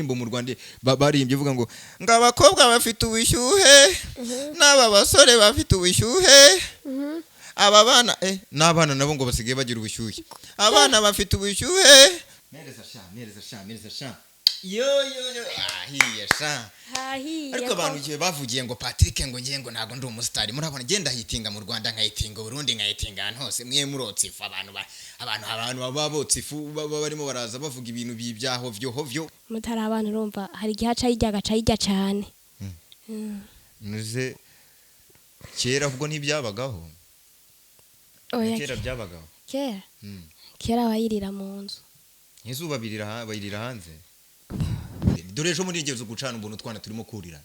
Indirimbo mu Rwanda baririmbye ivuga ngo abakobwa bafite ubushyuhe, n'aba basore bafite ubushyuhe, aba bana n'abana nabo ngo basigaye bagira ubushyuhe, abana bafite ubushyuhe. Mereza sha, mereza sha, mereza sha, yo yo yo, ahiye sha. Hahiye. Ariko abantu igihe bavugiye ngo Patrick ngo ngiye ngo ntabwo ndi umusitari, murabona ngenda hitinga mu Rwanda, nkahitinga Burundi, nkahitinga ahantu hose. Mwe murotsa ifu, abantu abantu baba botsa ifu, baba barimo baraza bavuga ibintu by'ibyaho vyo hovyo. Mutari abana, urumva hari igihe aca yirya, agaca yirya cyane. Nuze kera ubwo ntibyabagaho? Oya. Kera byabagaho. Kera. Kera bayirira mu nzu. Izuba birira bayirira hanze. Dore ejo muri ngezo gucana ubuntu utwana turimo kurirana,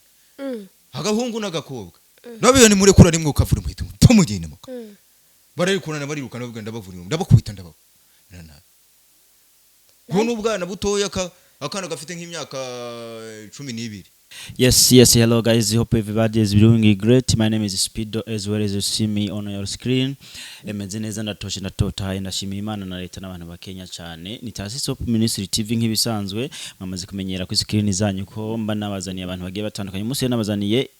agahungu n'agakobwa nabiyo nimurekura rimwe ukavura umuhita tumugende muka. Bararikurana, barirukana, bavuga ndabavura, ndabakubita, ndabavura nabi. Ubu ni ubwana butoya, akana gafite nk'imyaka 12. Yes, hello guys. Hope everybody is doing great. My name is Speedo, as well as you see me on your screen. Meze neza, ndatoshe, ndatotaye, ndashimira Imana na leta n'abantu ba Kenya cyane. Ni Tasis Hope Ministry TV nk'ibisanzwe, mwamaze kumenyera kuri screen zanyu ko mba nabazaniye abantu bagiye batandukanye. Umunsi rero nabazaniye,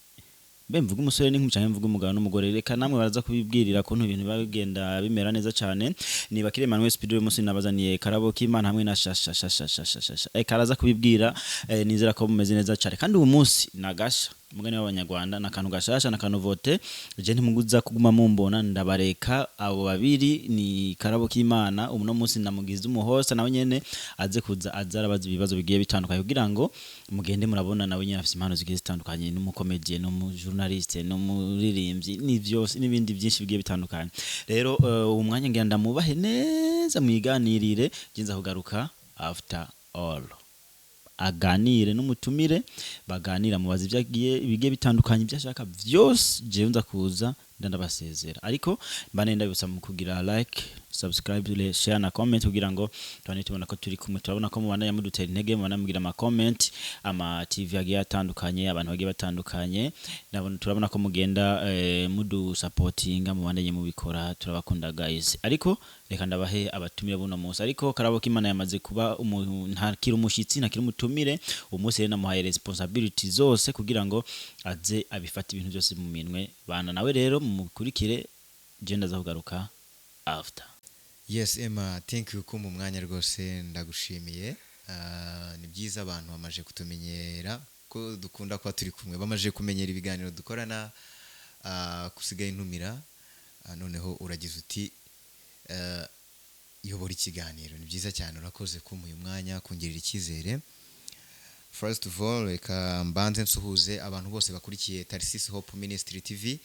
mbe mvuga umusore n'inkumi canke mvuga umugabo n'umugore? Reka namwe baraza kubibwirira kuntu ibintu biba bigenda bimera neza cyane. Ni Bakire Emmanuel Speedo. Uyu munsi nabazaniye Karabo k'Imana hamwe na Shasha Shasha Shasha Shasha. Karaza kubibwira. Nizera ko mumeze neza cyane, kandi uyu munsi nagasha umugani w'Abanyarwanda, nakantu gashasha, nakantu vote. Je ntimuguza kuguma mumbona, ndabareka abo babiri. Ni Karabo k'Imana, uno munsi namugize umuhosta, nawe nyene aze kuza aza arabaza ibibazo bigiye bitandukanye kugira ngo mugende murabona. Nawe nyene afise impano zigiye zitandukanye, n'umukomedie, n'umujournaliste, n'umuririmbyi, ni vyose n'ibindi byinshi bigiye bitandukanye. Rero uwo mwanya ngira ndamubahe neza mwiganirire, je nza kugaruka after all aganire n'umutumire, baganira, mubaza ibyo agiye bigiye bitandukanye, ibyo ashaka byose. Jewe nza kuza ndabasezera, ariko mbane ndabibutsa mu kugira like, subscribe, share na comment kugira ngo tubane tubona ko turi kumwe. Turabona ko mubandanya mudutera intege, mubandanya mugira ama comment, ama TV agiye atandukanye, abantu bagiye batandukanye. Ndabona, turabona ko mugenda mudusapotinga, mubandanye mubikora. Turabakunda guys. Ariko reka ndabahe abatumire buno munsi. Ariko Karabo k'Imana yamaze kuba umuntu, ntakiri umushitsi, ntakiri umutumire. Umunsi rero namuhaye responsibility zose kugira ngo aze abifate ibintu byose mu minwe bana. Nawe rero mumukurikire, je ndaza kugaruka after. Yes Emma, thank you ko mu mwanya rwose, ndagushimiye. Ni byiza, abantu bamaze kutumenyera ko dukunda kuba turi kumwe, bamaze kumenyera ibiganiro dukorana. Kusigaye intumira. Noneho uragize uti yobora ikiganiro. Ni byiza cyane, urakoze kumpa uyu mwanya, kungirira icyizere. First of all, reka mbanze nsuhuze abantu bose bakurikiye Tarsis Hope Ministry TV.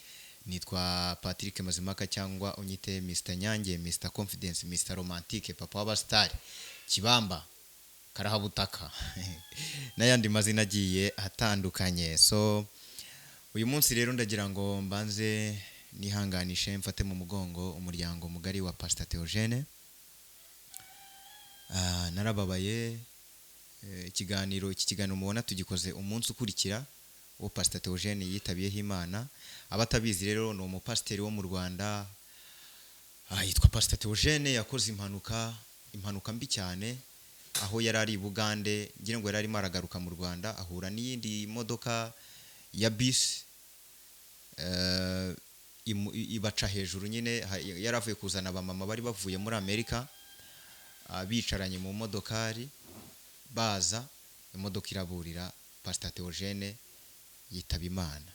Nitwa Patrick Mazimaka, cyangwa unyite Mr Nyange, Mr Confidence, Mr Romantique, papa w'abasitari, Kibamba Karahabutaka n'ayandi mazina agiye atandukanye. So uyu munsi rero ndagira ngo mbanze nihanganishe, mfate mu mugongo umuryango mugari wa Pastor Theogene. Narababaye. Ikiganiro, iki kiganiro mubona tugikoze umunsi ukurikira uwo Pastor Theogene yitabiyeho Imana. Abatabizi rero, ni umupasiteri wo mu Rwanda, yitwa Pastor Theogene. Yakoze impanuka, impanuka mbi cyane, aho yari ari i Bugande, ngira ngo yari arimo aragaruka mu Rwanda, ahura n'iyindi modoka ya bisi, ibaca hejuru nyine. Yari avuye kuzana abamama bari bavuye muri Amerika, bicaranye mu modokari baza, imodoka iraburira, Pastor Theogene yitaba Imana.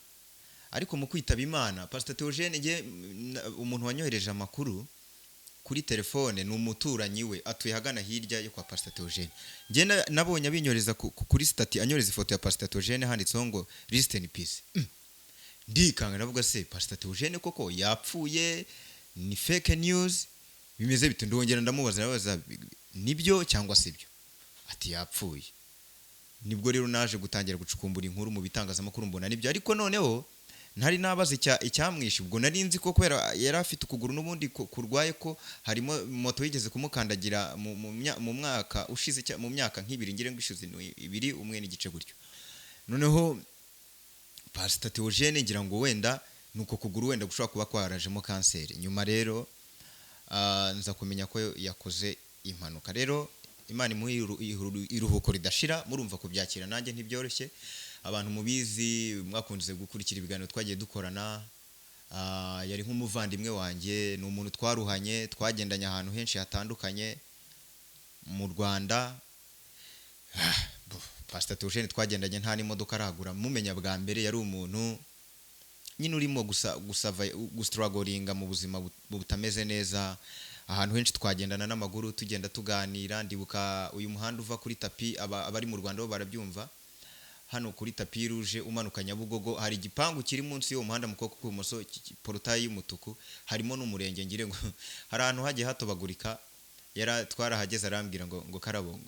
Ariko mu kwitaba Imana Pastor Theogene, nge umuntu wanyohereje amakuru kuri telefone ni umuturanyi we, atuye ahagana hirya yo kwa Pastor Theogene. Nge nabonye abinyoreza kuri status, anyoreza ifoto ya Pastor Theogene handitseho ngo "Rest in peace". Ndikanga, ndavuga: "Se Pastor Theogene koko yapfuye? Ni fake news? Bimeze bite?" Ndongera ndamubaza, ndabaza: "Nibyo cyangwa si byo?" Ati: "Yapfuye." Nibwo rero naje gutangira gucukumbura inkuru mu bitangazamakuru, mbona nibyo. Ariko noneho ntari nabaza icyamwishe. Ubwo nari nzi ko kubera yari afite ukuguru n'ubundi kurwaye, ko harimo moto yigeze kumukandagira mu mwaka ushize, mu myaka nk'ibiri ngira ngo ishize, ni ibiri, umwe n'igice gutyo. Noneho Pastor Theogene ngira ngo wenda ni uko kuguru wenda gushobora kuba kwarajemo kanseri. Nyuma rero nza kumenya ko yakoze impanuka rero. Imana imuhe iruhuko ridashira. Murumva kubyakira nanjye ntibyoroshye. Abantu mubizi mwakunze gukurikira ibiganiro twagiye dukorana, yari nk'umuvandimwe wanjye, ni umuntu twaruhanye, twagendanye ahantu henshi hatandukanye mu Rwanda. Pastor Theogene twagendanye nta n'imodoka aragura, mumenya bwa mbere yari umuntu nyine urimo gusa gusava gustrugglinga mu buzima butameze neza. Ahantu henshi twagendana n'amaguru, tugenda tuganira. Ndibuka uyu muhanda uva kuri tapi, abari mu Rwanda bo barabyumva, hano kuri tapis rouge umanuka Nyabugogo hari igipangu kiri munsi y'uwo muhanda mu kuboko kw'ibumoso, portail y'umutuku, harimo n'umurenge. Ngire ngo hari ahantu hagiye hatobagurika, yara twarahageze arambwira ngo Karabo,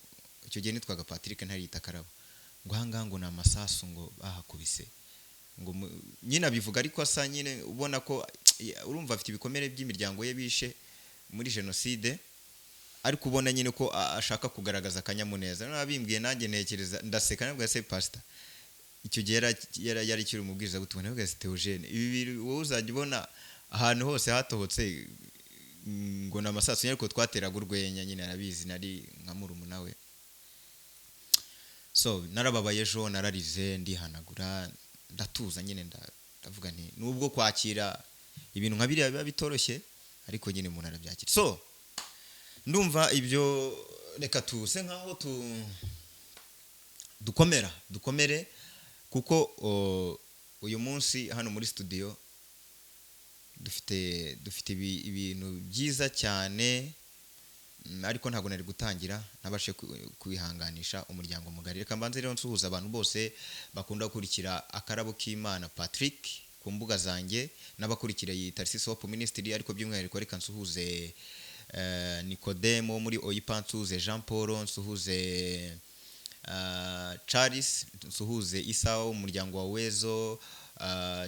icyo gihe nitwaga Patrick ntariyita Karabo, ngo ahangaha ngo ni amasasu ngo bahakubise, ngo nyine abivuga ariko asa nyine ubona ko urumva afite ibikomere by'imiryango ye bishe muri jenoside, ariko ubona nyine ko ashaka kugaragaza akanyamuneza. Noneho abimbwiye nanjye ntekereza ndaseka, nabwo se pastor icyo gihe yari akiri umubwirizabutumwa, nabwo se Theogene, ibi bintu wowe uzajya ubona ahantu hose hatohotse ngo ni amasasu, ariko twateraga urwenya nyine, arabizi nari nka murumuna we. So narababaye ejo, nararize, ndihanagura, ndatuza nyine, ndavuga nti nubwo kwakira ibintu nka biriya biba bitoroshye, ariko nyine umuntu arabyakira. So ndumva ibyo, reka tuse nkaho tu dukomera, dukomere, kuko uyu munsi hano muri studio dufite ibintu byiza cyane, ariko ntabwo nari gutangira nabashe kwihanganisha umuryango mugari. Reka mbanze rero nsuhuza abantu bose bakunda gukurikira Akarabo k'Imana Patrick ku mbuga zanjye n'abakurikira iyi Tarsis Hope Ministry, ariko by'umwihariko reka nsuhuze Nicodemo wo muri Oyipa, nsuhuze Jean Paul, nsuhuze Charles, nsuhuze Isa wo mu muryango wa Uwezo,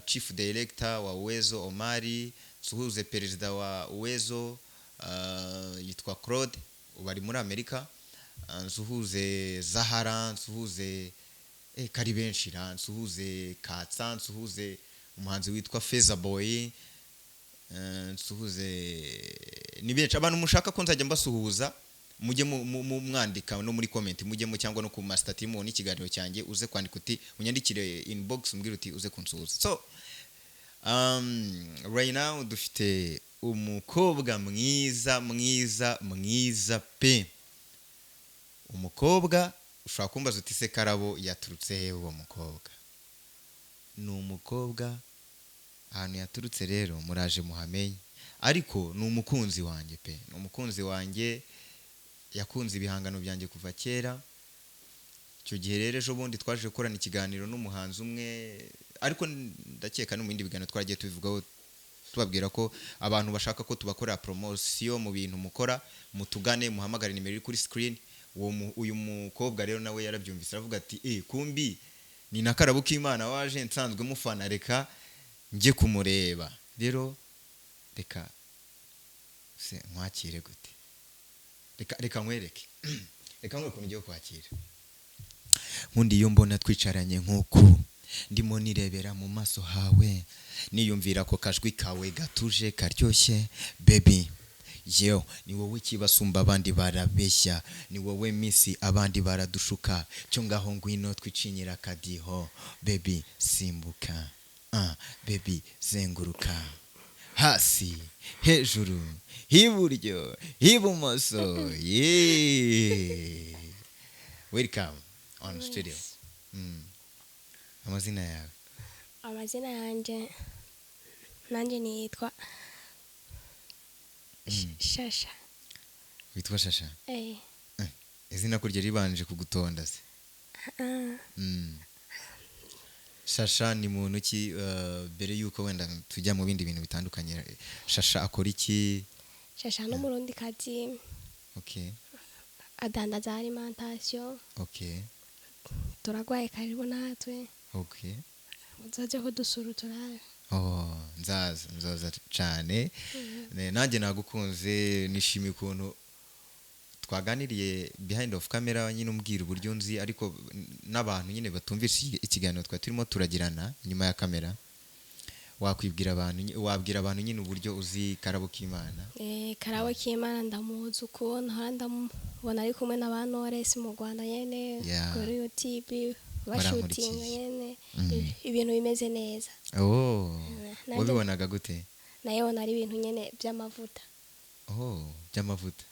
Chief Director wa Uwezo Omari, nsuhuze Perezida wa Uwezo, yitwa Claude, ubu ari muri Amerika, nsuhuze Zahara, nsuhuze kari benshi ra, nsuhuze Katsa, nsuhuze umuhanzi witwa Feza Boy, nsuhuze ni benshi. Abantu mushaka ko nzajya mbasuhuza mujye mwandika no muri comment, mujyemo cyangwa no ku ma status mubona ikiganiro cyanjye, uze kwandika uti unyandikire inbox umbwire uti uze kunsuhuza. So right now dufite umukobwa mwiza mwiza mwiza pe. Umukobwa ushobora kumbaza uti se Karabo yaturutse he? Uwo mukobwa ni umukobwa, ahantu yaturutse rero muraje muhamenye, ariko ni umukunzi wanjye pe, ni umukunzi wanjye, yakunze ibihangano byanjye kuva kera. Icyo gihe rero ejo bundi twaje gukorana ikiganiro n'umuhanzi umwe, ariko ndakeka no mu bindi biganiro twaragiye tubivugaho, tubabwira ko abantu bashaka ko tubakorera promosiyo mu bintu mukora, mutugane, muhamagare nimero iri kuri screen. Uyu mukobwa rero nawe yarabyumvise aravuga ati kumbi ni na Karabo k'Imana waje nsanzwe mufana, reka njye kumureba. Rero reka se nkwakire gute? Reka nkwereke, reka nkwereke ukuntu ugiye kwakira. Nkundi iyo mbona twicaranye nk'uku, ndimo nirebera mu maso hawe, niyumvira ko kajwi kawe gatuje karyoshye, baby yo ni wowe kibasumba, abandi barabeshya, ni wowe misi, abandi baradushuka, cyo ngaho ngwino twicinyira akadiho, baby simbuka, baby zenguruka hasi hejuru iburyo ibumoso, yeah. Welcome on studio. Amazina yawe? Amazina yanjye nanjye nitwa Shasha. Witwa Shasha? Eh. Izina kurya ribanje kugutonda se? Ah. Shasha ni muntu ki? Mbere yuko wenda tujya mu bindi bintu bitandukanye, Shasha akora iki? Shasha n'umurundi kazi. Adandaza alimentation. Turagwaye, karibu natwe. Uzoze kudusura turabe. Oh, nzaza, nzaza cyane. Nanjye nagukunze, nishimiye ukuntu twaganiriye behind of camera, nyine umbwira uburyo nzi, ariko n'abantu nyine batumvise ikiganiro twari turimo turagirana inyuma ya kamera. Wakwibwira abantu wabwira abantu nyine uburyo uzi Karabo k'Imana? Karabo k'Imana ndamuzi ukuntu hora ndamubona ari kumwe na ba Knowless mu Rwanda nyene, kuri YouTube bashutinga Barankurikiye. nyene, ibintu bimeze neza. Oh. Nanjye Wabibonaga gute? Nayibona ari ibintu nyene by'amavuta. Oh, by'amavuta.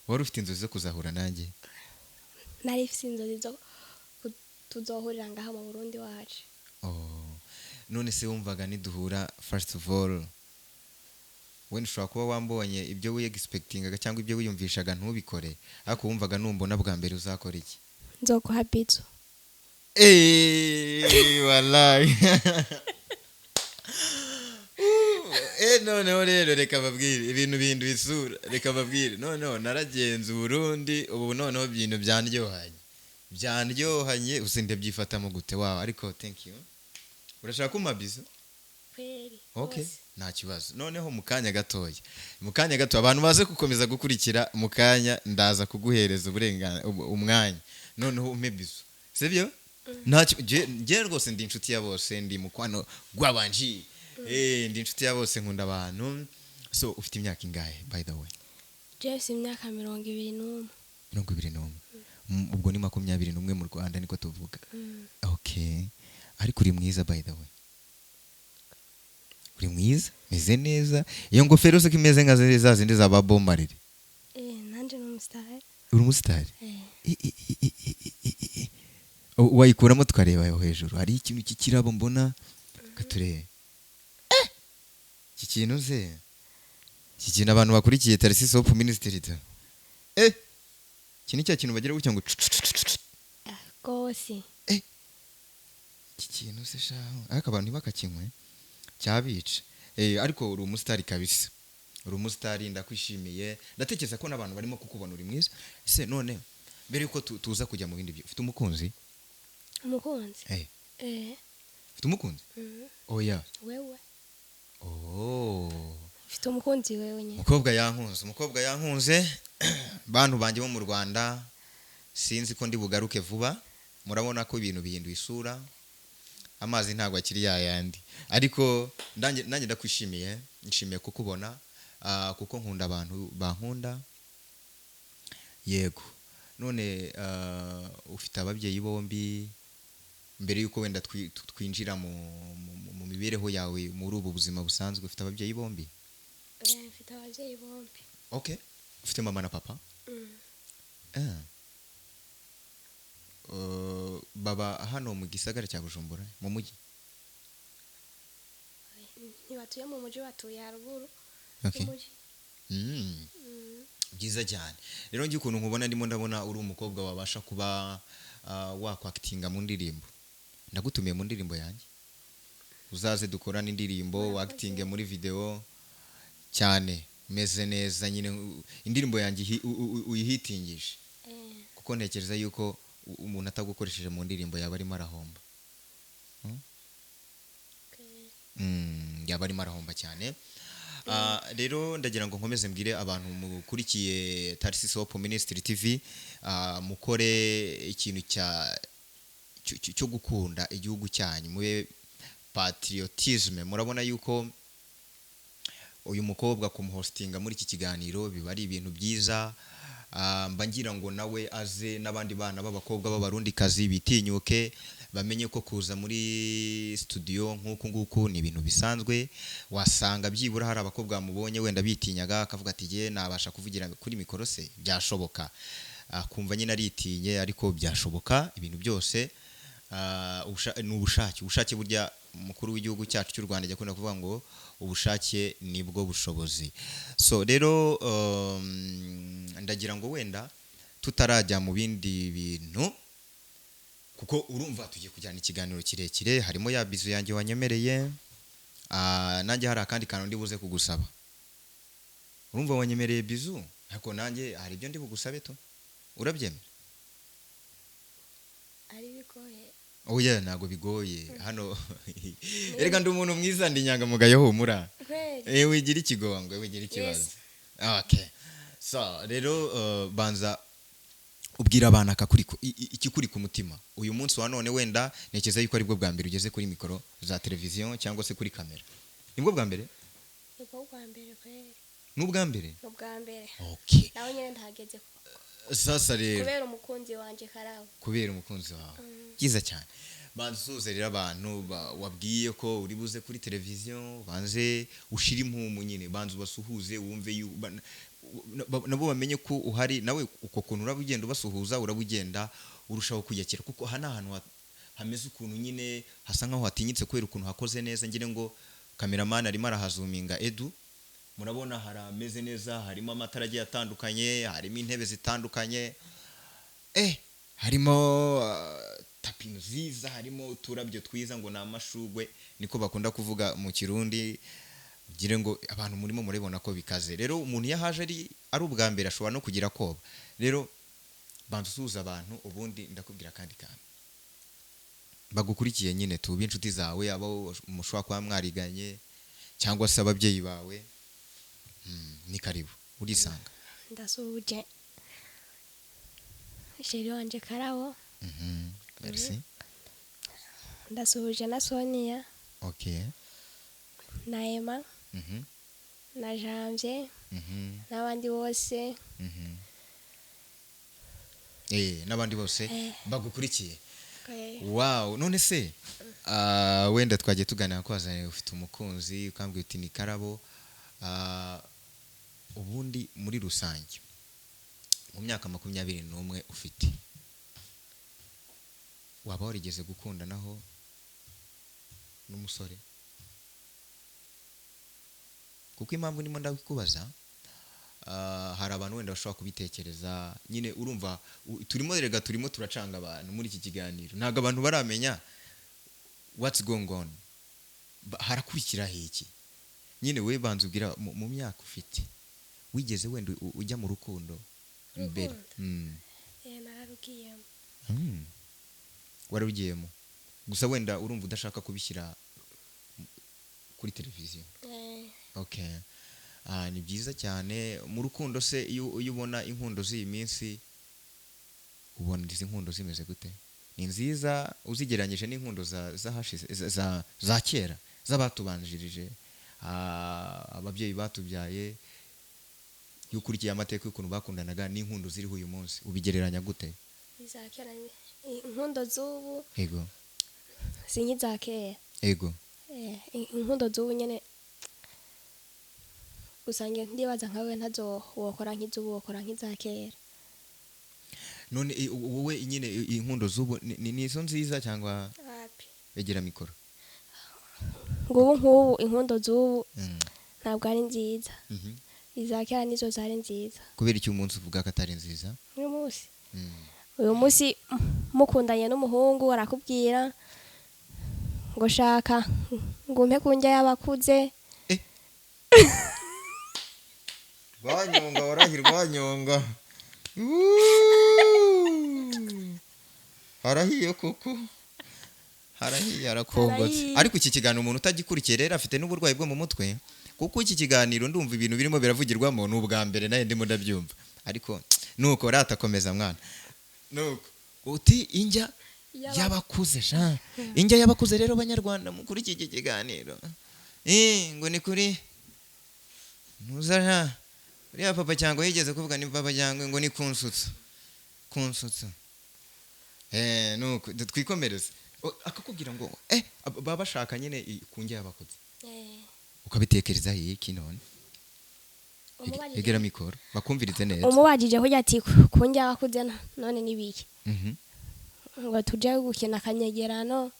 Wari ufite inzozi zo kuzahura nanjye? Nari mfise inzozi zo tuzohurira ngaha mu Burundi wacu. Oh. None se wumvaga niduhura, first of all, wenda ushobora kuba wambonye ibyo wiyexpectingaga cyangwa ibyo wiyumvishaga ntubikore, ariko wumvaga numbona bwa mbere uzakora iki? Nzoguha bisou. Wallahi. Noneho rero reka babwire, ibintu bihinduye isura. Reka babwire, noneho naragenze Uburundi ubu, noneho ibintu byandyohanye, byandyohanye usi ndabyifatamo gute wawe? Ariko thank you. Urashaka kumpa bisou? Kweli. Okay. Rwose. Nta kibazo. Noneho mu kanya gatoya, mu kanya gato, abantu baze gukomeza gukurikira, mu kanya ndaza kuguhereza uburenganzira, umwanya, noneho umpe bisou, sibyo? Ntacyo, njye rwose ndi inshuti ya bose, ndi mukwano gw'abanji. Ndi inshuti ya bose, nkunda abantu. So ufite imyaka ingahe, by the way? James, imyaka 21. 21. Ubwo ni 21 mu Rwanda, niko tuvuga. Okay, ariko uri mwiza, by the way, uri mwiza, meze neza. Iyo ngofero se ko imeze nka za zindi za ba Bob Marley? Nanje ni umusitari. Uri umusitari? Eh. I- Wayikuramo tukareba aho hejuru, hari ikintu cy'ikirabo mbona katurebe. Iki kintu se, iki kintu abantu bakurikiye Tarisi Hope Ministry ta, iki ni cya kintu bagira gutya ngo cu- cu- cu- cu- cu. Ah, rwose. Iki kintu se shaho, ariko abantu ntibakakinywe, cyabica. Ariko uri umusitari kabisa, uri umusitari, ndakwishimiye. Ndatekereza ko n'abantu barimo kukubona, uri mwiza. Ese none mbere yuko tuza kujya mu bindi byo, ufite umukunzi? Umukunzi? Eh. Eh. Ufite umukunzi? Mm. Oya. Wewe. Oh. Ufite umukunzi wewe nyine? Umukobwa yankunze, umukobwa yankunze. Bantu banjye bo mu Rwanda, sinzi ko ndi bugaruke vuba. Murabona ko ibintu bihinduye isura, amazi ntabwo akiri yayandi. Ariko nanjye ndakwishimiye, nishimiye kukubona, kuko nkunda abantu bankunda. Yego. None ufite ababyeyi bombi? Mbere yuko wenda twinjira mu mibereho yawe muri ubu buzima busanzwe, ufite ababyeyi bombi? Mfite ababyeyi bombi. Okay, ufite mama na papa? Mm. Baba hano mu gisagara cya Bujumbura, mu mujyi? Ntibatuye mu mujyi, batuye haruguru y'umujyi. Byiza cyane. Rero njye ukuntu nkubona, ndimo ndabona uri umukobwa wabasha kuba wakwakitinga mu ndirimbo. Ndagutumiye mu ndirimbo yanjye, uzaze dukorane indirimbo. Murakoze. Wakitinge muri video cyane, meze neza nyine, indirimbo yanjye uyihitingishe. Kuko ntekereza yuko umuntu atagukoresheje mu ndirimbo yaba arimo arahomba. Okay. Yaba arimo arahomba cyane. Rero ndagira ngo nkomeze mbwire abantu mukurikiye Tarisi Hope Ministry TV, mukore ikintu cyo gukunda igihugu cyanyu, mube patriotisme. Murabona yuko uyu mukobwa kumuhostinga muri iki kiganiro biba ari ibintu byiza. Mba ngira ngo nawe aze n'abandi bana b'abakobwa b'Abarundikazi bitinyuke, bamenye ko kuza muri studio nk'uku nguku ni ibintu bisanzwe. Wasanga byibura hari abakobwa bamubonye wenda bitinyaga, akavuga ati: "Jye nabasha kuvugira kuri mikoro se?" Byashoboka. Kumva nyine aritinye, ariko byashoboka ibintu byose. Ni ubushake. Ubushake burya, umukuru w'igihugu cyacu cy'u Rwanda ajya akunda kuvuga ngo ubushake nibwo bushobozi. So rero ndagira ngo wenda tutarajya mu bindi bintu, kuko urumva tugiye kujyana ikiganiro kirekire, harimo ya bisou yanjye wanyemereye. Nanjye hari akandi kantu ndi buze kugusaba. Urumva wanyemereye bisou, ariko nanjye hari ibyo ndi bugusabe tu. Urabyemera? Ari bigoye? Oya, ntabwo bigoye. Hano erega ndi umuntu mwiza, ndi inyangamugayo, humura. Kweli? Wigira ikigongwe, wigira ikibazo. Okay, so rero banza Ubwira abantu ikikuri ku mutima uyu munsi wa none. Wenda ntekereza yuko aribwo bwa mbere ugeze kuri mikoro za televiziyo cyangwa se kuri kamera. Nibwo bwa mbere? Nibwo bwa mbere kweri. Ni ubwa mbere? Ni ubwa mbere. Okay. Nawe nyine ndahageze Sasa rero, kubera umukunzi wanje Karabo. Kubera umukunzi wawe, byiza cyane. Banza usuhuze rero abantu wabwiye ko uri buze kuri televiziyo. Banze ushire impumu nyine, banza ubasuhuze, wumve nabo bamenye ko uhari. Nawe uko kuntu uraba ugenda ubasuhuza, uraba ugenda urushaho kwiyakira, kuko aha ni ahantu hameze ukuntu nyine hasa nkaho hatinyitse kubera ukuntu hakoze neza. Ngira ngo cameraman arimo arahazuminga. Edu, murabona harameze neza, harimo amatara agiye atandukanye, harimo intebe zitandukanye, harimo tapi nziza, harimo uturabyo twiza, ngo ni amashugwe, niko bakunda kuvuga mu Kirundi. Ngire ngo abantu murimo murabibona ko bikaze. Rero umuntu iyo ahaje ari ubwa mbere ashobora no kugira koba. Rero banza usuhuza abantu, ubundi ndakubwira akandi kantu. Bagukurikiye nyine, tube inshuti zawe, abo mushobora kuba mwariganye cyangwa se ababyeyi bawe. Ni karibu, urisanga. Ndasuhuje chéri wanje Karabo. Merci. Ndasuhuje na Sonia na Emma na Janvier n'abandi bose. N'abandi bose bagukurikiye. Wow. Wow, none se wenda twagiye tuganira ko wazanye, ufite umukunzi, ukambwira uti ni Karabo. Ubundi muri rusange mu myaka 21 ufite, waba warigeze gukundanaho n'umusore? Kuko impamvu ndimo ndabikubaza, hari abantu wenda bashobora kubitekereza nyine. Urumva turimo, rega turimo turacanga abantu muri iki kiganiro. Ntabwo abantu baramenya what's going on. Harakurikiraho iki nyine. We banza ubwira, mu myaka ufite, wigeze wenda ujya mu rukundo mbere? Urukundo? Nararugiyemo. Warugiyemo, gusa wenda urumva udashaka kubishyira kuri televiziyo. Okay. Ni byiza cyane. Mu rukundo se, iyo ubona inkundo z'iyi minsi, ubona izi nkundo zimeze gute? Ni nziza uzigereranyije n'inkundo za zahashize, za kera, z'abatubanjirije, ababyeyi batubyaye? Iyo ukurikiye amateka y'ukuntu bakundanaga n'inkundo ziriho uyu munsi, ubigereranya gute? Iza kera inkundo z'ubu si nk'iza kera. Inkundo z'ubu nyene usanga, ndibaza nkawe ntazo wokora nk'iz'ubu, wokora nk'iza kera. None wowe nyine inkundo z'ubu ni izo nziza cyangwa? Wapi. Egera mikoro. Ngubu nk'ubu inkundo z'ubu ntabwo ari nziza. Iza kera nizo zari nziza. Kubera iki umunsi uvuga ko atari nziza? Uyu munsi, uyu munsi mukundanye n'umuhungu, arakubwira ngo shaka ngo umpe ku ndya y'abakuze. Rwanyonga warahi, Rwanyonga harahiye koko, harahiye, harakongotse. Harahiye. Ariko iki kiganiro umuntu utagikurikiye rero afite n'uburwayi bwo mu mutwe, kuko iki kiganiro ndumva ibintu birimo biravugirwamo ni ubwa mbere nawe ndimo ndabyumva. Ariko nuko ratakomeza mwana, nuko uti indya y'abakuze sha, indya y'abakuze. Rero Banyarwanda mukuri iki kiganiro, ngo ni kuri ntuza sha, uriya papa cyangwa yigeze kuvuga, ni papa cyangwa ngo ni kunsutsu kunsutsu. Nuko twikomereze. Akakubwira ngo baba bashaka nyine ku ndya y'abakuze. Ukabitekereza iki none? Egera mikoro bakumvirize neza. Umubajije kurya ati ku ndya y'abakuze none nibiki? Ngo tuje gukina akanyegerano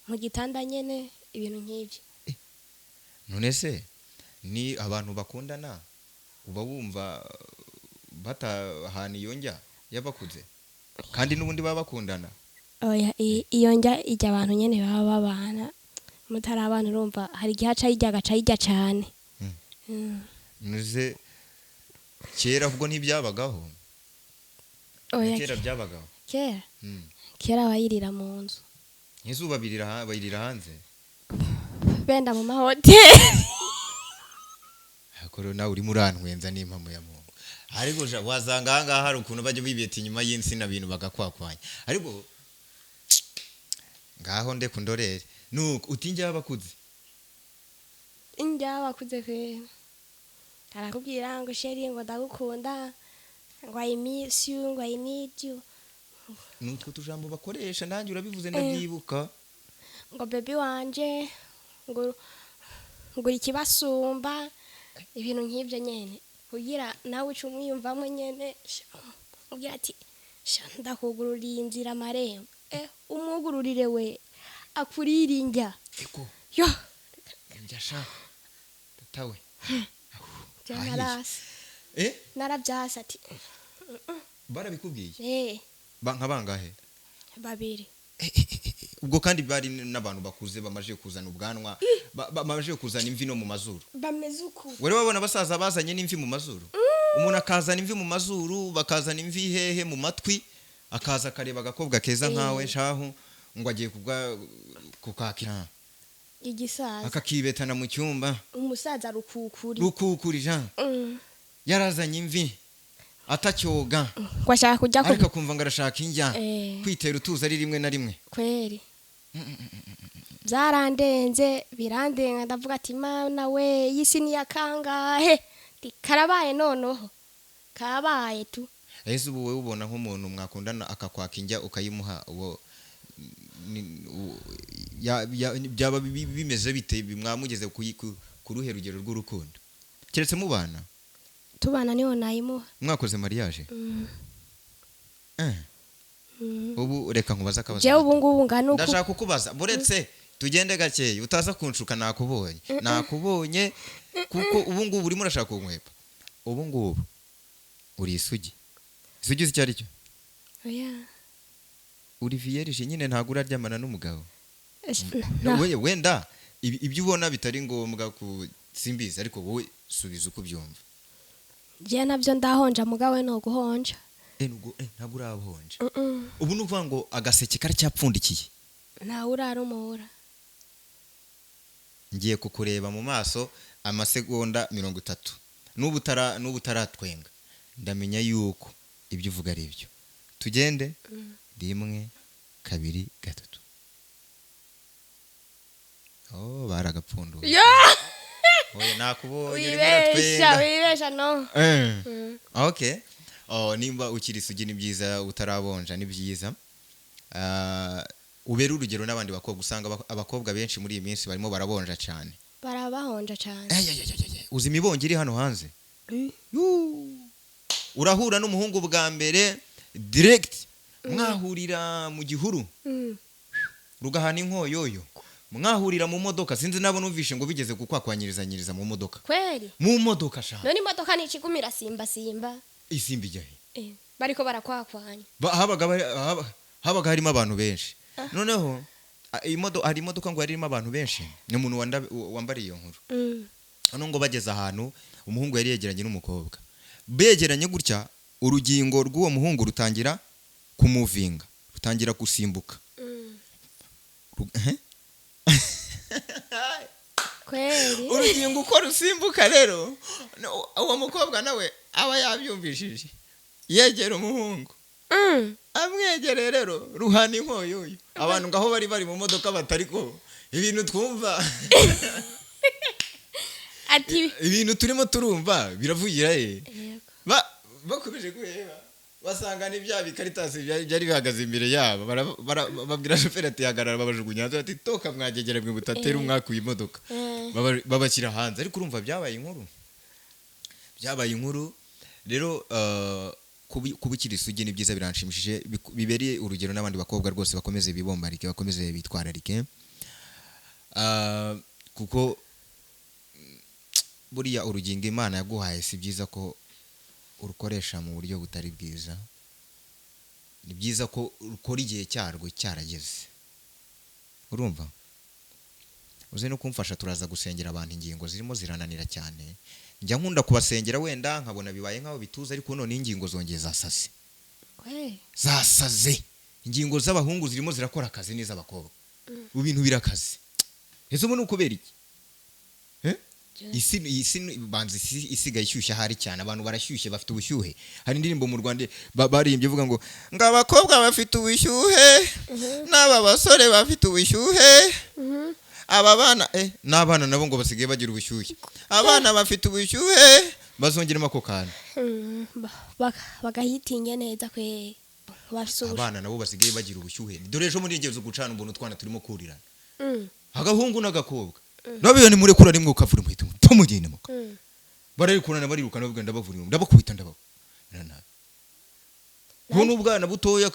mu gitanda nyene, ibintu nk'ivyo. None se ni abantu bakundana, uba wumva batahana iyo ndya y'abakuze kandi n'ubundi baba bakundana? Oya, iyo ndya ijya abantu nyene baba babana. Mutari abana, urumva hari igihe aca yijya, agaca yijya cane. Nuze kera ubwo ntibyabagaho? Oya. Kera byabagaho? Kera, kera bayirira mu nzu. Izuba bayirira hanze? Benda mu mahoteli. Ariko rero nawe urimo urantwenza n'impamo ya Mungu. Ariko sha, wasanga ahangaha hari ukuntu bajya bibeta inyuma y'insina, bintu bagakwakwanya. Ariko ngaho ndeka undorere, nuko uti njya abakuze. Indya bakuze kwera, arakubwira ngo chéri, ngo ndagukunda, ngo I miss you, ngo I need you. Ni utwo tujambo bakoresha, nanjye urabivuze ndabyibuka. Ngo baby wanje, ngo uri ikibasumba, ibintu nk'ibyo nyene, kugira nawe uce umwiyumvamo nyene. Sha, ubwira ati sha ndakugururiye inzira, amarembo, umwugururire we akurira indya. Eko. Yo. Njya sha, tatawe. Bya Ahiye. narasi. Narabyase ati. Barabikubwiye? Eh. Nka bangahe? Babiri. Ubwo kandi bari n'abantu bakuze, bamaze kuzana ubwanwa, bamaze kuzana imvi no mu mazuru. Bameze uku. Wari wabona abasaza bazanye n'imvi mu mazuru? Umuntu akazana imvi mu mazuru, bakazana imvi hehe, mu matwi, akaza akareba agakobwa keza nkawe shahu, ngo agiye kubwa kukakira. Igisaza. Akakibetana mu cyumba. Umusaza rukukuri. Rukukuri jean. Yarazanye imvi, atacyoga. Ngo ashaka kujya ku Ariko akumva ngo arashaka indya. Kwitera utuzi ari rimwe na rimwe. Kweri byarandenze, birandenga, ndavuga ati mana we, iyi si niya kangahe? Ndi karabaye, noneho karabaye tu. Ese ubu wowe ubona nk'umuntu mwakundana akakwaka indya ukayimuha, uwo byaba bimeze bite? Mwamugeze ku ruhe rugero rw'urukundo, keretse mubana? Tubana niho nayimuha. Mwakoze mariage? Mm. Mm. Ubu reka nkubaze akabazo. Jewe ubu ngubu ngana uku. Ndashaka kukubaza, buretse tugende gakeya, utaza kunshuka. Nakubonye, nakubonye, kuko ubu ngubu urimo urashaka kunkwepa. Ubu ngubu uri isugi. Isugi uzi icyo ari cyo? Oya. Uri vierge nyine, ntabwo uraryamana n'umugabo. Na- Wenda ibyo ubona bitari ngombwa ku simbizi, ariko wowe subiza uko ubyumva. Jewe nabyo ndahonja, mugawe no guhonja. Ntabwo urahonja? Mm-mm. Ubu ni ukuvuga ngo agaseke karacyapfundikiye. Ntawe urarumura. Ngiye kukureba mu maso amasegonda 30, n'ubu utaratwenga, ndamenya yuko ibyo uvuga ari byo. Tugende, rimwe, kabiri, gatatu. Oh, baragapfunduye. Ya. Oya, nakubonye urimo Wibesha. uratwenga. Wibesha no. Okay. Oh, nimba ukiri isugi ni byiza, utarabonja ni byiza. Ah, ubere urugero n'abandi bakobwa. Usanga abakobwa benshi muri iyi minsi barimo barabonja cyane. Barabahonja cyane. Ay, ay, ay, ay, ay. Uzi imibongo iri hano hanze? Yuu. Urahura n'umuhungu bwa mbere direct, mwahurira mu gihuru, rugahana inkoyoyo, mwahurira mu modoka. Sinzi nabo numvishe ngo bigeze kukwakwanyirizanyiriza mu modoka. Kweri? Mu modoka sha. None imodoka nicigumira simba simba? Isimba ijya he? Bariko barakwakwanya. Habaga harimo abantu benshi. Noneho hari imodoka ngo yari irimo abantu benshi, ni umuntu wambariye iyo nkuru. Noneho ngo bageze ahantu, umuhungu yari yegeranye n'umukobwa, begeranye gutya, urugingo rw'uwo muhungu rutangira kumuvinga, rutangira gusimbuka. Eh? Kweri? Urugingo uko rusimbuka rero, uwo mukobwa nawe aba yabyumvishije, yegera umuhungu. Amwegereye rero, ruhana inkoyoyo. Abantu ngaho bari mu modoka batari ko ibintu twumva, Ati ibintu turimo turumva biravugira he? Yego. Bakomeje kureba, basanga ni bya bikaritasi byari bihagaze imbere yabo. Babwira shoferi ati hagarara, babajugunya hanze, bati toka mwagegera mwe butatera umwaka iyi modoka. Babashyira hanze. Ariko urumva byabaye inkuru, byabaye inkuru rero. Kuba ukiri isugi ni byiza, biranshimishije, bibereye urugero n'abandi bakobwa rwose, bakomeze bibombarike, bakomeze bitwararike. Kuko buriya urugingo Imana yaguhaye si byiza ko urukoresha mu buryo butari bwiza. Ni byiza ko rukora igihe cyarwo cyarageze. Urumva uze no kumfasha, turaza gusengera abantu ingingo zirimo zirananira cyane. Njya nkunda kubasengera, wenda nkabona bibaye nk'aho bituza, ariko none ingingo zongeye zasaze. Kweri? Zasaze. Ingingo z'abahungu zirimo zirakora akazi n'iz'abakobwa, ubu bintu birakaze. Ese ubu ni ukubera iki? Eh? Isi banza isi isigaye ishyushye ahari cyane, abantu barashyushye, bafite ubushyuhe. Hari indirimbo mu Rwanda baririmbye ivuga ngo abakobwa bafite ubushyuhe, n'aba basore bafite ubushyuhe, aba bana n'abana nabo ngo basigaye bagira ubushyuhe, abana bafite ubushyuhe. Bazongeremo ako kantu. Bagahitinge neza kwe, bafise ubushyuhe. Abana nabo basigaye bagira ubushyuhe. Dore ejo muri ngezo gucana umbona utwana turimo kurirana, agahungu n'agakobwa. Nabiyo ni murekura rimwe ukavura muhita tumugende muka. Bararekurana, barirukana, bavuga ndabavura, ndabakubita, ndabakubita nabi. Ubu ni ubwana butoya,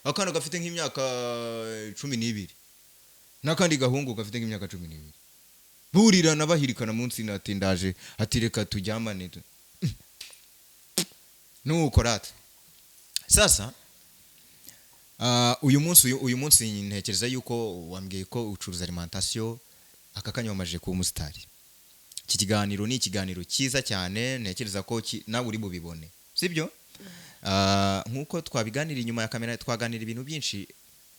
akana gafite nk'imyaka 12 n'akandi gahungu gafite nk'imyaka 12, burirana, bahirikana munsi. Ati ndaje, ati reka tujyamane. Nuko rata sasa, uyu munsi ntekereza yuko wambwiye ko ucuruza alimentation. Aka kanya wamajije kuba umusitari. Iki kiganiro ni ikiganiro cyiza cyane, ntekereza ko nawe uri bubibone, sibyo? Nk'uko twabiganira inyuma ya kamera, twaganira ibintu byinshi,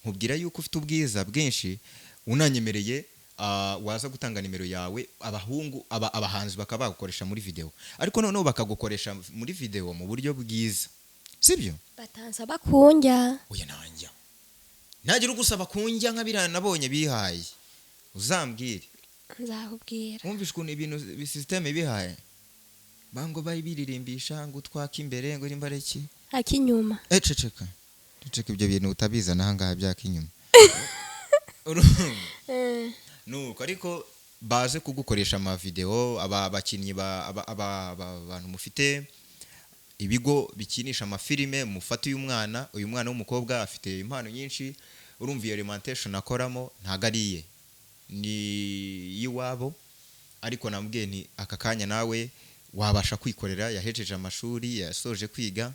nkubwira yuko ufite ubwiza bwinshi. Unanyemereye, waza gutanga nimero yawe, abahungu abahanzi bakaba bagukoresha muri video, ariko noneho bakagukoresha muri video mu buryo bwiza, sibyo? Batansaba kunjya. Oya, nanjya nagira ugusaba kunjya nka biriya nabonye bihaye, uzambwire. Nzakubwira. Wumvishe ukuntu ibintu système bihaye bango bayibiririmbisha ngo utwake imbere, ngo nimba ari iki? Akinyuma. Eh, ceceka, ceceka, ibyo bintu utabizana ahangaha byaka inyuma. Urumva? Eh. Nuko ariko baze kugukoresha amavideo, aba bakinnyi abantu mufite ibigo bikinisha amafilime, mufate uyu mwana. Uyu mwana w'umukobwa afite impano nyinshi. Urumva iyo alimentation akoramo ntago ari iye, ni iy'iwabo, ariko namubwiye nti aka kanya nawe wabasha kwikorera. Yahejeje amashuri, yasoje kwiga,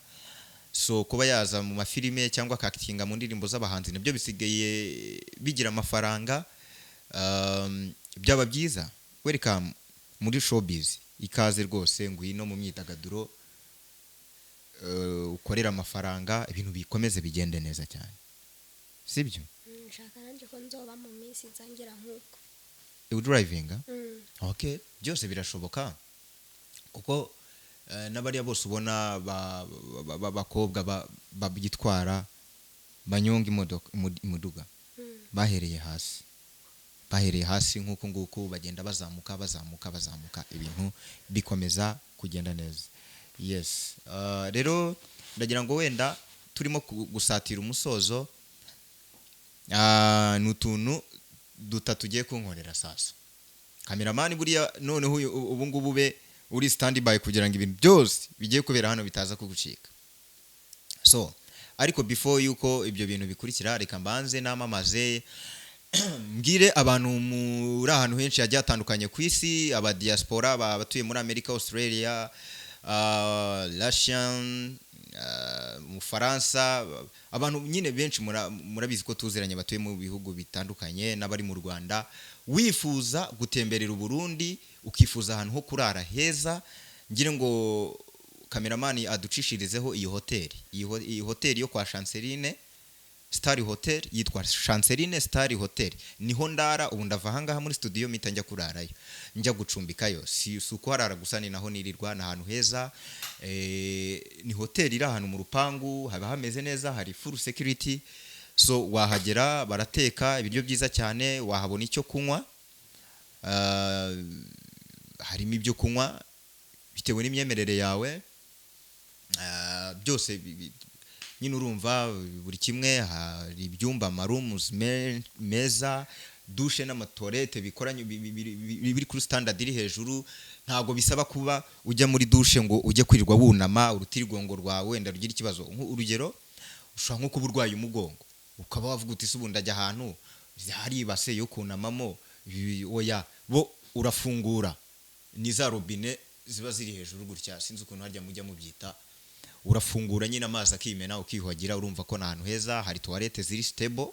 so kuba yaza mu mafilime cyangwa akakitinga mu ndirimbo z'abahanzi nabyo bisigaye bigira amafaranga. Byaba byiza. Welcome muri showbiz, ikaze rwose, ngwino mu myidagaduro, ukorera amafaranga, ibintu bikomeze bigende neza cyane, sibyo? Nshaka nanjye ko nzoba mu minsi nzangira nk'uko. Udrivinga? Mm. Okay, byose birashoboka, kuko n'abariya bose ubona bakobwa babyitwara, banyonga imodoka, imuduga, bahereye hasi, bahereye hasi nk'uku nguku, bagenda bazamuka, bazamuka, bazamuka, ibintu bikomeza kugenda neza. Yes. Rero ndagira ngo wenda turimo gusatira umusozo. Ni utuntu dutatu tugiye kunkorera sasa. Cameraman, buriya noneho ubu ngubu ube uri stand by kugira ngo ibintu byose bigiye kubera hano bitaza kugucika. So ariko before yuko ibyo bintu bikurikira, reka mbanze namamaze, mbwire abantu muri ahantu henshi hagiye hatandukanye ku isi, aba diaspora, abatuye muri Amerika, Australia, Russian, mu Faransa, abantu nyine benshi murabizi ko tuziranye batuye mu bihugu bitandukanye, n'abari mu Rwanda. Wifuza gutemberera Uburundi, ukifuza ahantu ho kurara heza, ngire ngo cameraman aducishirizeho iyi hoteli, iyi hoteli yo kwa Chanceline Star Hotel, yitwa Chanceline Star Hotel. Niho ndara ubu. Ndava ahangaha muri studio mpita njya kurarayo, njya gucumbikayo. Si ukuharara gusa, ni naho nirirwa. Ni ahantu heza, ni hoteli iri ahantu mu rupangu, haba hameze neza, hari full security. So wahagera, barateka ibiryo byiza cyane, wahabona icyo kunywa. Harimo ibyo kunywa bitewe n'imyemerere yawe. Byose nyine urumva buri kimwe. Hari ibyumba, amarooms meza, douche n'amatoilette bikoranye, biri kuri standard iri hejuru. Ntabwo bisaba kuba ujya muri douche ngo ujye kwirirwa wunama, urutirigongo rwawe wenda rugira ikibazo. Urugero, ushobora nko kuba urwaye umugongo, ukaba wavuga uti se ubu ndajya ahantu hari ibase yo kunamamo? Oya, bo urafungura, ni za robine ziba ziri hejuru gutya, sinzi ukuntu harya mujya mubyita, urafungura nyine amazi akimena, ukiyuhagira. Urumva ko ni ahantu heza, hari toilette ziri stable,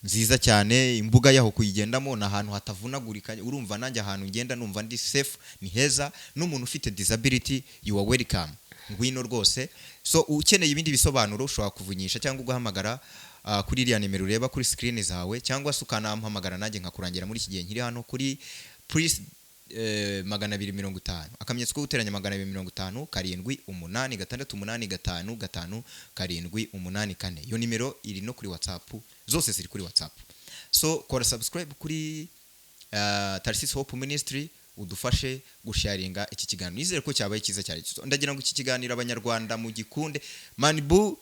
nziza cyane. Imbuga yaho kuyigendamo ni ahantu hatavunagurika. Urumva nanjye ahantu ngenda numva ndi safe, ni heza. N'umuntu ufite disability, you are welcome, ngwino rwose. So ukeneye ibindi bisobanuro, ushobora kuvunyisha cyangwa ugahamagara kuri iriya nimero ureba kuri screen zawe, cyangwa se ukanampamagara nanjye nkakurangira muri iki gihe nkiri hano kuri Prince. 250, akamenyetso ko guteranya 250 7 8 6 8 5 5 7 8 4. Iyo nimero iri no kuri WhatsApp, zose ziri kuri WhatsApp. So kora subscribe kuri Tarsis Hope Ministry, udufashe gusharinga iki kiganiro. Nizere ko cyabaye cyiza cyane. So, ndagira ngo iki kiganiro Abanyarwanda mugikunde. Manibu,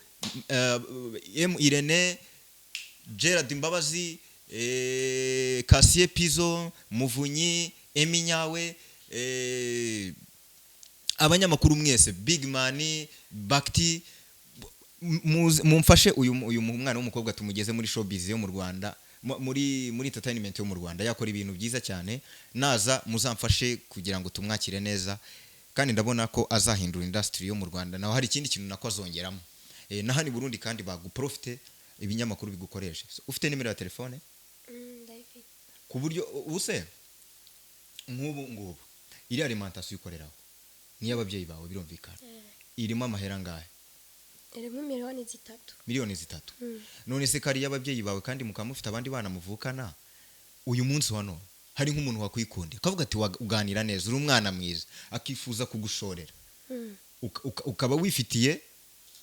M Irene, Gerard Mbabazi, Kasie Pizo, Muvunyi, Eminyawe, abanyamakuru mwese, Big Man, Bakti, mumfashe uyu mwana w'umukobwa tumugeze muri showbiz yo mu Rwanda, muri entertainment yo mu Rwanda. Yakora ibintu byiza cyane. Naza muzamfashe kugira ngo tumwakire neza, kandi ndabona ko azahindura industry yo mu Rwanda. Naho hari ikindi kintu nako azongeramo. Na hano i Burundi kandi baguprofite, ibinyamakuru bigukoresha. So, ufite nimero ya telefone? Ndayifite. Ku buryo ubuse nk'ubu ngubu iri alimentation ukoreraho niyo ababyeyi bawe, birumvikana, irimo amahera angahe? Irimo miliyoni 3. Miliyoni 3? Mm. None se kari y'ababyeyi bawe, kandi mukaba mufite abandi bana muvukana, uyu munsi wa none hari nk'umuntu wakwikundira akavuga ati: "Uganira neza, uri umwana mwiza," akifuza kugushorera, ukaba wifitiye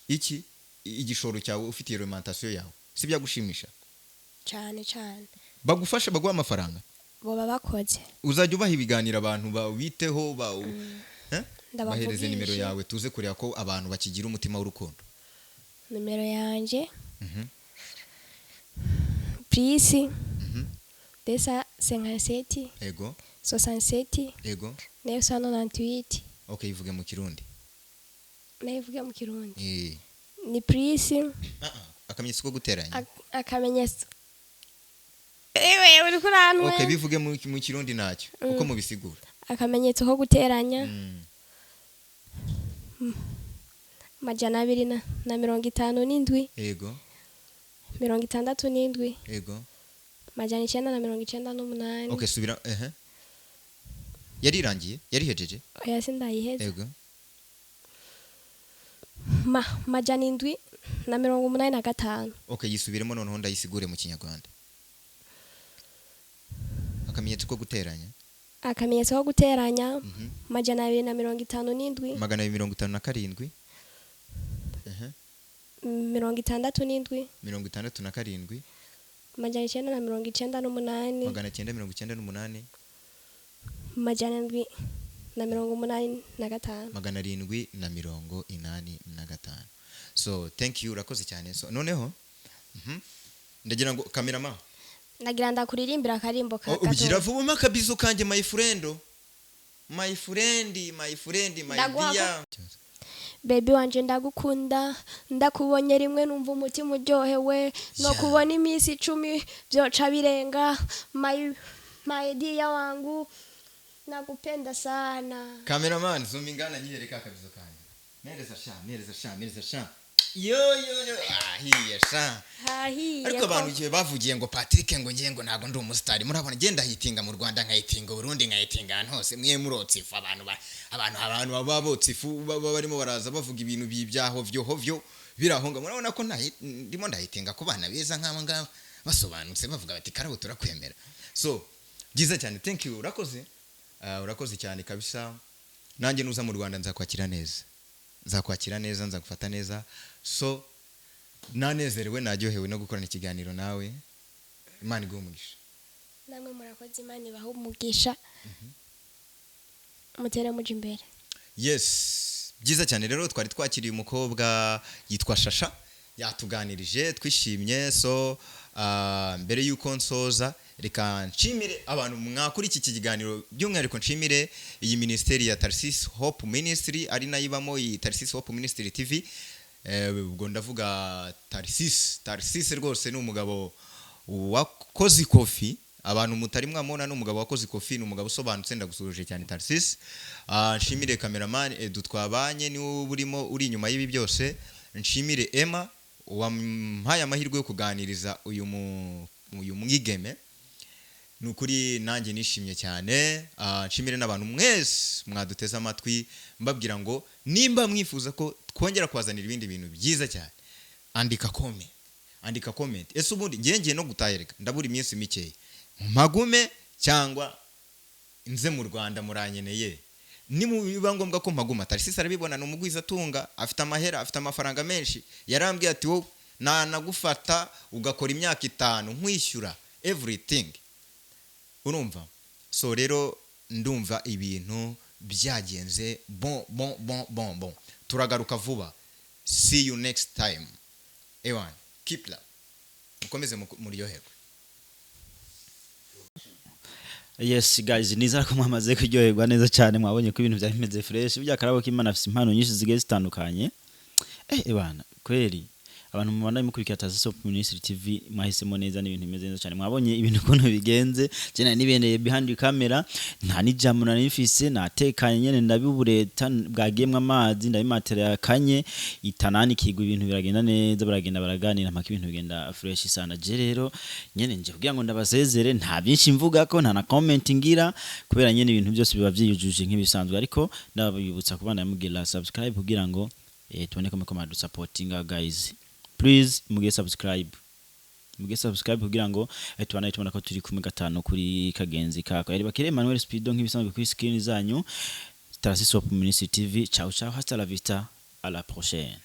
iki igishoro cyawe, ufitiye alimentation yawe, si byagushimisha? Cyane cyane. Bagufasha, baguha amafaranga? Boba bakoze. Uzajya ubaha ibiganiro, abantu bawiteho ba Eh? Bahereze nimero Ndabavugishe. yawe, tuze kureba ko abantu bakigira umutima w'urukundo. Nimero yanjye, plus 257 67 998. Okay, ivuge mu Kirundi. Nayivuge mu Kirundi? Eh. Ni plus Ah, ah, akamenyetso ko guteranya. Akamenyetso, ewe uri kurantwe. Okay, bivuge mu Kirundi ntacyo, uko mubisigura. Akamenyetso ko guteranya, 257, 67, 998. Okay, subira. Ehe, yarirangiye, yarihejeje. Oya, sindayiheza. 785. Okay, yisubiremo noneho ndayisigure mu Kinyarwanda. Akamenyetso ko guteranya. Akamenyetso ko guteranya, 257, 257, ehe. 67, 67, 998, 998, 785. 785. So thank you, urakoze cyane. So noneho ndagira ngo cameraman Ndagira ndakuririmbira akarimbo ka Oh, ugira gato. vuba, mpa akabizo kanjye, my friend, my friend, my friend, my Ndaguha. dear. Baby wanje, ndagukunda. Ndakubonye rimwe numva umutima uryohewe no kubona iminsi 10 byoca birenga. My dear wangu, nakupenda sana. Cameraman, zoom ingana, nyereka akabizo kanjye. Mereza sha, mereza sha, mereza sha. Yo yo yo, ahiye sha. Hahiye. Ariko abantu igihe bavugiye ngo Patrick ngo ngiye ngo ntabwo ndi umusitari, murabona ngenda hitinga mu Rwanda, nkahitinga Burundi, nkahitinga ahantu hose. Mwe murotsa ifu, abantu baba botsa ifu, baba barimo baraza bavuga ibintu by'ibyaho vyo hovyo birahonga. Murabona ko ndimo ndahitinga ku bana beza nk'aba ngaba basobanutse, bavuga bati: "Karabo, turakwemera." So byiza cyane, thank you, urakoze. Urakoze cyane kabisa. Nanjye nuza mu Rwanda nzakwakira neza, nzakwakira neza, nzagufata neza. So nanezerewe, naryohewe no gukorana ikiganiro nawe. Imana iguhe umugisha. Namwe murakoze, Imana ibahe umugisha, mutere muje imbere. Yes, byiza cyane. Rero twari twakiriye umukobwa yitwa Shasha, yatuganirije, twishimye. So mbere y'uko nsoza, reka nshimire abantu mwakuri iki kiganiro, by'umwihariko nshimire iyi minisiteri ya Tarsis Hope Ministry, ari nayo ibamo iyi Tarsis Hope Ministry TV. Ubwo ndavuga Tarsis. Tarsis rwose ni umugabo wakoze ikofi. Abantu mutari mwamubona, ni umugabo wakoze ikofi, ni umugabo usobanutse. Ndagusuhuje cyane, Tarsis. Nshimire cameraman Edu twabanye, niwe urimo uri inyuma y'ibi byose. Nshimire Emma wampaye amahirwe yo kuganiriza uyu mwigeme. Ni ukuri nanjye nishimye cyane. Nshimire n'abantu mwese mwaduteze amatwi, mbabwira ngo nimba mwifuza ko twongera kubazanira ibindi bintu byiza cyane, andika comment, andika comment. Ese ubundi ngiye no gutahireka, ndabura iminsi mikeya, mpagume cyangwa Nze mu Rwanda muranyeneye, nibiba ngombwa ko mpaguma. Tarisisi arabibona, ni umugwizatunga, afite amahera, afite amafaranga menshi. Yarambwiye ati: "Wowe nanagufata ugakora imyaka 5 nkwishyura everything." Urumva? So rero ndumva ibintu byagenze bon bon bon bon bon. Turagaruka vuba. See you next time. Ewan, keep it up, mukomeze muryoherwe. Yes guys, nizera ko mwamaze kuryoherwa neza cyane. Mwabonye ko ibintu byari bimeze fresh. Burya Karabo k'Imana afite impano nyinshi zigiye zitandukanye. Bana, kweri abantu mubanda mukurikira Tazi Hope Ministry TV, mwahisemo neza, n'ibintu bimeze neza cyane. Mwabonye ibintu ukuntu bigenze. Je nari nibereye behind the camera, nta n'ijambo nari mfise, natekanye nyene, ndabibureta bwagiyemwo amazi, ndabimatera yakanye itanani kigwa, ibintu biragenda neza, baragenda baraganira mpaka ibintu bigenda fresh sana. Je rero nyene nje kugira ngo ndabasezere, nta byinshi mvuga ko nta na comment ngira, kubera nyene ibintu byose biba vyiyujuje nk'ibisanzwe. Ariko ndabibutsa kubana mugira subscribe kugira ngo tubone ko muriko muradusapotinga. Guys, please muge subscribe, muge subscribe kugira ngo tubane tubona ko turi kumwe gatanu kuri kagenzi kako. Yari Bakire Emmanuel Speedo nk'ibisanzwe kuri screen zanyu, Tarasisi Hope Ministry TV. Ciao ciao, hasta la vista, à la prochaine.